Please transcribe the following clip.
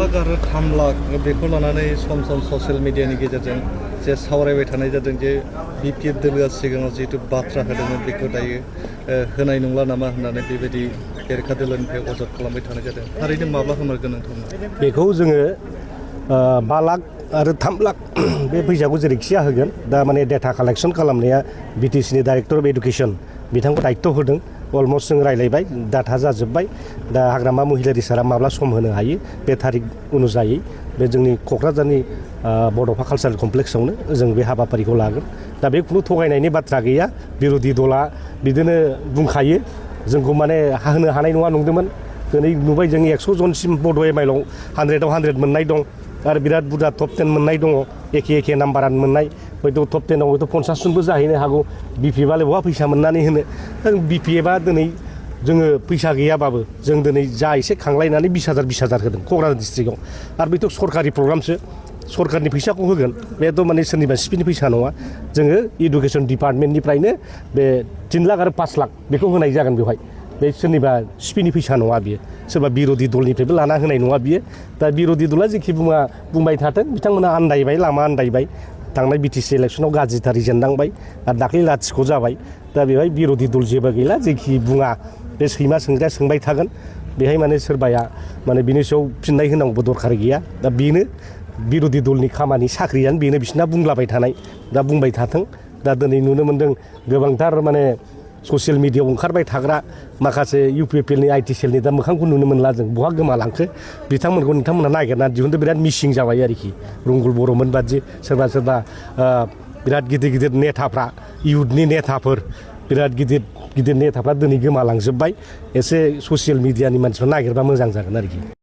लाख आरो 3 लाख बेखौ लानानै सम ससियेल मिडियानि गेजेरजों जे सावरायबाय थानाय जादों जे बिपिएफ दोलोआ सिगाङाव जिहेतु बाथ्रा होदोंमोन बेखौ दायो होनाय नंला नामा होननानै बेबायदि बेरेखा दोलोनिफ्राय अजद खालामबाय थानाय जादों थारैनो माब्ला होमारगोन नोंथांमोना बेखौ जोङो 5 लाख आरो 3 लाख बे फैसाखौ जेरैखिया होगोन दा माने डेटा कालेक्शन खालामनाया बिटिसिनि डाइरेक्टर अफ एडुकेशन बिथांखौ दायित्व होदों अलमस्ट जों रायलायबाय डाटा जाजोब्बाय दा हाग्रामा महिलारि सारा माब्ला सम होनो हायो बे थारिख अनुजायै बे जोंनि क'क्राझारनि बड'फा कालचारेल कमप्लेक्सआवनो जों बे हाबाफारिखौ लागोन दा बे खुनु थगायनायनि बाथ्रा गैया बिरोधि दला बिदिनो बुंखायो जोंखौ माने होनो हानाय नङा नंदोंमोन दिनै नुबाय जों 100 जनसिम बड' एमआइएलआव 100आव 100 मोननाय दं आरो बिराद बुरजा टप-10 मोननाय दङ एखे नाम्बारानो मोननाय हयथ' टप-10आव हयथ' 50 जनबो जाहैनो हागौ बिपिएफआलाय बहा फैसा मोननानै होनो बिपिएफआ दिनै जोङो फैसा गैयाबाबो जों दिनै जा एसे खांलायनानै 20,000 होदों क'क्राझार डिस्ट्रिक्टआव आरो बेथ' सरकारि प्रग्रामसो सरकारनि फैसाखौ होगोन बेथ' माने सोरनिबा सिपिनि फैसा नङा जोङो इडुकेसन डिपार्टमेन्टनिफ्रायनो बे 3 लाख आरो 5 लाख बेखौ होनाय जागोन बेवहाय बे सोरनिबा सिपिनि फैसा नङा बियो सोरबा बिरोधि दलनिफ्रायबो लाना होनाय नङा बियो दा बिरोधि दला जेखि बुंबाय थाथों बिथांमोना आन्दायबाय लामा आन्दायबाय थांनाय बिटिसि इलेक्सनाव गाज्रिथार जेननांबाय आरो दाख्लै लाथिख' जाबाय दा बेवहाय बिरोधि दल जेबो गैला जेखि बुङा बे सैमा सोंग्राया सोंबाय थागोन बेहाय माने सोरबाया माने बिनि सायाव फिननाय होनांगौबो दरखार गैया दा बेनो बिरोधि दलनि खामानि साख्रियानो बेनो बिसिना बुंलाबाय थानाय दा बुंबाय थाथों दा दिनै नुनो मोन्दों गोबांथार माने ससियेल मिडियायाव ओंखारबाय थाग्रा माखासे इउपिएफएलनि आइटि सेलनि दा मोखांखौ नुनो मोनला जों बहा गोमालांखो बिथांमोनखौ नोंथांमोना नागिरना दिहुनदों बिराद मिसिं जाबाय आरोखि रुंगुल बर'मोन बादि सोरबा बिराद गिदिर नेताफ्रा इयुथनि नेताफोर बिराद गिदिर नेताफ्रा दिनै गोमालांजोब्बाय एसे ससियेल मिडियानि मानसिफ्रा नागिरबा मोजां जागोन आरोखि